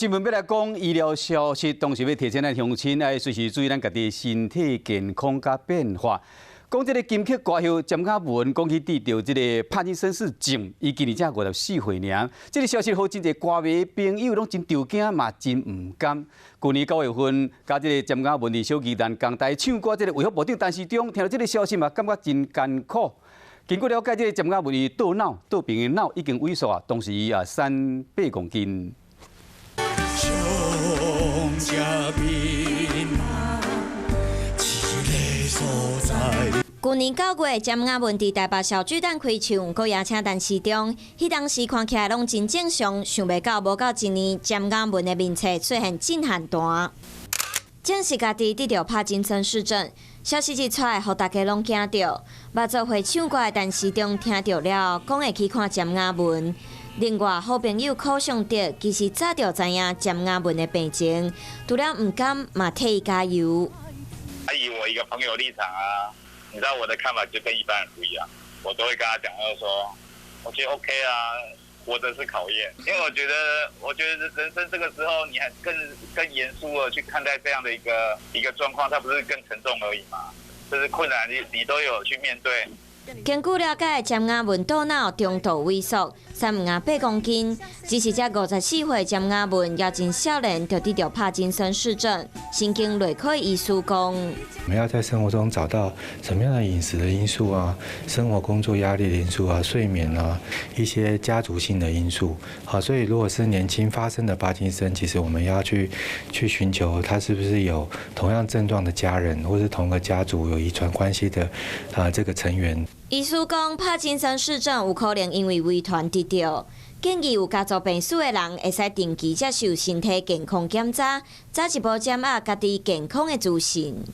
新聞欲來講醫療消息，當時欲提醒咱鄉親愛隨時注意咱家己身體健康佮變化。講這个金曲歌后詹雅雯講起得著這个帕金森氏症，伊今年才54歲爾。這个消息予真濟歌迷朋友攏真著驚嘛，真毋甘。舊年9月份，佮這个詹雅雯佇小巨蛋仝台唱歌，這个衛福部長陳時中聽著這个消息嘛，感覺真艱苦。根據了解，這个詹雅雯伊倒腦倒爿的腦已經萎縮啊，當時伊也瘦8公斤。上這面一个所在。舊年9月，詹雅雯佇台北小巨蛋開唱，閣邀請陳時中。彼當時看起來攏真正常，想袂到無夠一年，詹雅雯的面冊出現震撼彈，證實家己得著帕金森氏症。消息一出來，予大家攏驚著。捌做伙唱歌的陳時中聽著了，講會去看詹雅雯。另外，好朋友柯尚德其實早就知影詹雅雯的病情，除了毋甘，嘛替伊加油。以我一個朋友立場啊，你知道我的看法就跟一般人不一樣，我都會跟他講，就是說，我覺得 OK 啊，活着是考驗，因為我覺得人生這個時候，你還更更嚴肅的去看待這樣的一個狀況，它不是更沉重而已嘛？就是困難，你都有去面對。根據了解，詹雅雯大腦中度萎縮，瘦毋過8公斤，只是才54歲，詹雅雯猶真少年就得著帕金森氏症。神經內科醫師講：我們要在生活中找到什麼樣的飲食的因素啊，生活工作壓力的因素啊，睡眠啊，一些家族性的因素。好，所以如果是年輕發生的帕金森，其實我們要去尋求他是不是有同樣症狀的家人，或是同個家族有遺傳關係的啊這個成員。醫師講，帕金森氏症有可能因為遺傳得著，建議有家族病史的人會使定期接受身體健康檢查，早一步掌握家己健康的資訊。